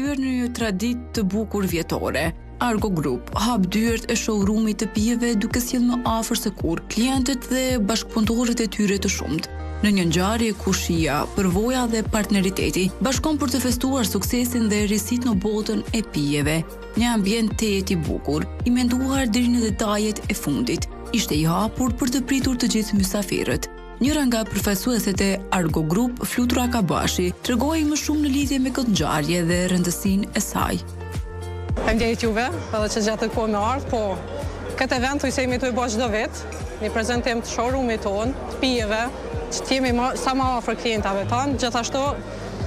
kthyer në një traditë të bukur vjetore. Argo Group hap dyert e showroomit të pijeve duke sjellë më afër se kurrë klientët dhe bashkëpunëtorët e tyre të shumtë. Në një ngjarje ku shija, përvoja dhe partneriteti bashkon për të festuar suksesin dhe risitë në botën e pijeve. Një ambient tejet i bukur, i menduar deri në detajet e fundit, ishte i hapur për të pritur të gjithë mysafirët. Njëra nga përfaqësueset e Argo Group, Flutura Kabashi, tregoi më shumë në lidhje me këtë ngjarje dhe rëndësinë e saj. Faleminderit juve, edhe që gjetët kohë me ardhë, po këtë event thujse jemi tu e bo çdo vit, një prezentim të showroomit tonë, të pijeve, që të jemi sa ma afër klientave tanë, gjithashtu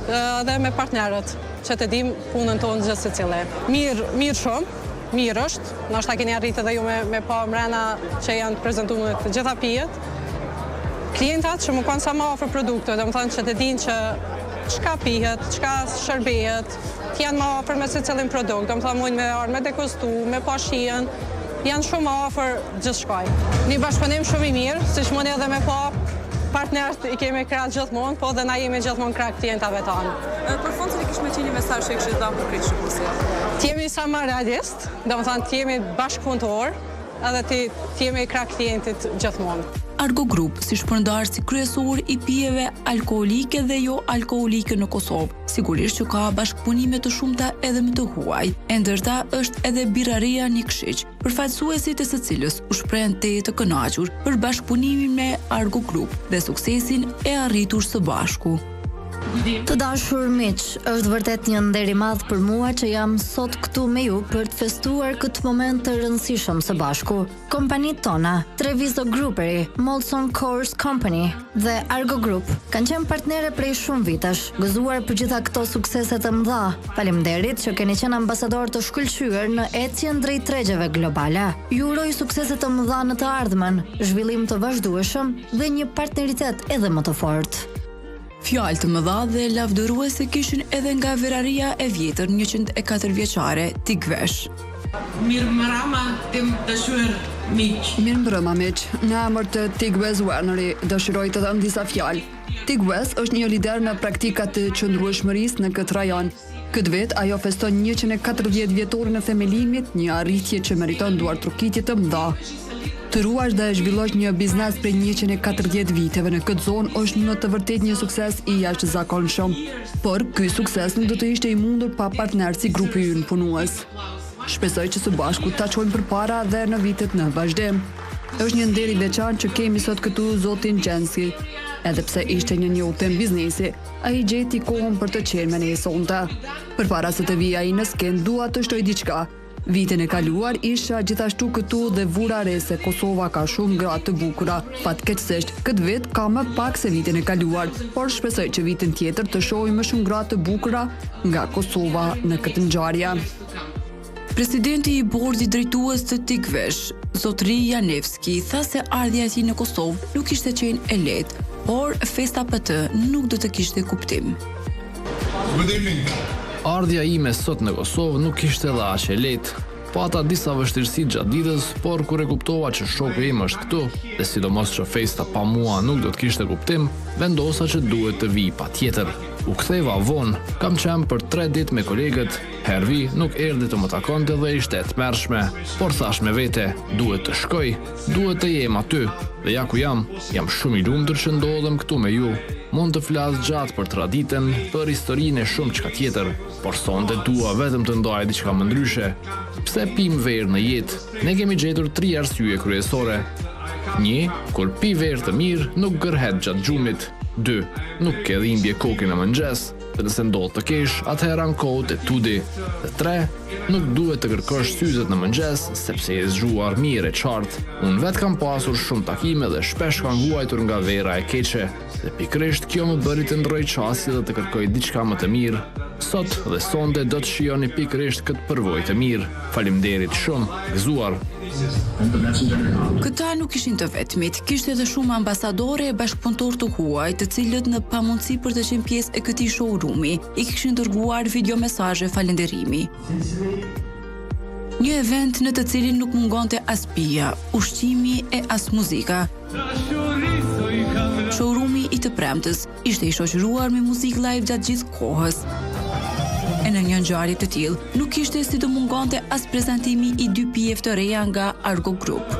edhe me partnerët, që të dim punën tonë gjithsecili. Mirë, mirë shumë, mirë është, ndoshta keni arrit edhe ju me, me pa mrena që janë të prezentume të gjitha pijet. Klientat që me konë sa ma afër produkte, domethonë që të dinë që çka pihet, çka shërbehet, të janë ma afër me secilin produkt, domethonë mujnë me ardhë me degustu, me pa shijen, janë shumë ma afër gjithçkaj. Një bashkëpunim shumë i mirë, siç muni edhe me pa, partnerët i kemi krah gjithmonë, po dhe na jemi gjithmonë krah klientave tanë. Për fund, cili kish me qenë një mesazh që e kishit dhënë për krejt shikuesit? Të jemi sa ma realist, domethonë të jemi bashkëpunëtor, edhe të jemi krah klientit gjithmonë. Argo Group, si shpërndarësi kryesor i pijeve alkoolike dhe jo alkoolike në Kosovë, sigurisht që ka bashkëpunime të shumta edhe me të huaj. E ndër ta është edhe Birraria Nikshiq, përfaqësuesit e së cilës u shprehën tejet të kënaqur për bashkëpunimin me Argo Group dhe suksesin e arritur së bashku. Të dashur miq, është vërtet një nder i madh për mua që jam sot këtu me ju për të festuar këtë moment të rëndësishëm së bashku. Kompanitë tona, Treviso Gruperi, Molson Coors Company dhe Argo Group kanë qenë partnere prej shumë vitesh. Gëzuar për gjitha këto suksese të mëdha. Faleminderit që keni qenë ambasadorë të shkëlqyer në ecjen drejt tregjeve globale. Ju uroj suksese të mëdha në të ardhmen, zhvillim të vazhdueshëm dhe një partneritet edhe më të fortë. Fjalë të mëdha dhe lavdëruese kishin edhe nga verraria e vjetër 104 vjeçare, Tikvesh. Mirëmbrëma të dashur miq. Mirëmbrëma miq. Në emër të Tikves Winery, dëshiroj të them disa fjalë. Tikves është një lider në praktikat e qëndrueshmërisë në këtë rajon. Këtë vit ajo feston 140 vjetorin e themelimit, një arritje që meriton duartrokitje të mëdha. Të ruash dhe zhvillosh një biznes prej 140 viteve në këtë zonë është në të vërtetë një sukses i jashtëzakonshëm. Por ky sukses nuk do të ishte i mundur pa partnerë si grupi ynë punues. Shpresoj që së bashku ta çojmë përpara dhe në vitet në vazhdim. Është një nder i veçantë që kemi sot këtu zotin Jenski. Edhe pse ishte në një udhëtim biznesi, Ai gjeti kohën për të qenë me ne sonte. Përpara se të vijë ai në skenë, dua të shtoj diçka. Vitin e kaluar isha gjithashtu këtu dhe vura re se Kosova ka shumë gra të bukura. Fatkeqësisht, këtë vit ka më pak se vitin e kaluar, por shpresoj që vitin tjetër të shohim më shumë gra të bukura nga Kosova në këtë ngjarje. Presidenti i bordit drejtues të Tikvesh, zotëri Janevski, tha se ardhja e tij në Kosovë nuk kishte qenë e lehtë, por festa pa të nuk do të kishte kuptim. Good evening. Ardhja ime sot në Kosovë nuk ishte dhe aq e lehtë. Pata disa vështirësi gjatë ditës, por kur e kuptova që shoku im është këtu, dhe sidomos që festa pa mua nuk do të kishte kuptim, vendosa që duhet të vij patjetër. U ktheva vonë, kam qenë për 3 ditë me kolegët, Hervi nuk erdhi të më takonte dhe ishte e tmerrshme, por thashë me vete, duhet të shkoj, duhet të jem aty, dhe ja ku jam, jam shumë i lumtur që ndodhem këtu me ju. Mund të flas gjatë për traditën, për historinë e shumë çka tjetër, por sonte dua vetëm të ndaj diçka më ndryshe. Pse pimë verë në jetë? Ne kemi gjetur tri arsye kryesore. 1. Kur pi verë të mirë, nuk gërhet gjatë gjumit. 2. Nuk ke dhimbje koke në mëngjes. Dhe nëse ndodh të kesh, atëherë ankohu te Tudi. Dhe 3, nuk duhet të kërkosh syzet në mëngjes, sepse je zgjuar mirë e qartë. Unë vetë kam pasur shumë takime dhe shpesh kam vuajtur nga vera e keqe. Dhe pikërisht kjo më bëri të ndrroj qasje dhe të kërkoj diçka më të mirë. Sot dhe sonte do të shijoni pikërisht këtë përvojë të mirë. Faleminderit shumë, gëzuar. Këta nuk ishin të vetmit, kishte edhe shumë ambasadorë e bashkëpunëtorë të huaj, të cilët në pamundësi për të qenë pjesë e këtij showroomi, i kishin dërguar video mesazhe falënderimi. Një event në të cilin nuk mungonte as pija, ushqimi e as muzika. Showroomi i të premtes ishte i shoqëruar me muzikë live gjatë gjithë kohës. E në një ngjarje të tillë, nuk kishte si të mungonte as prezantimi i dy pijeve të reja nga Argo Group.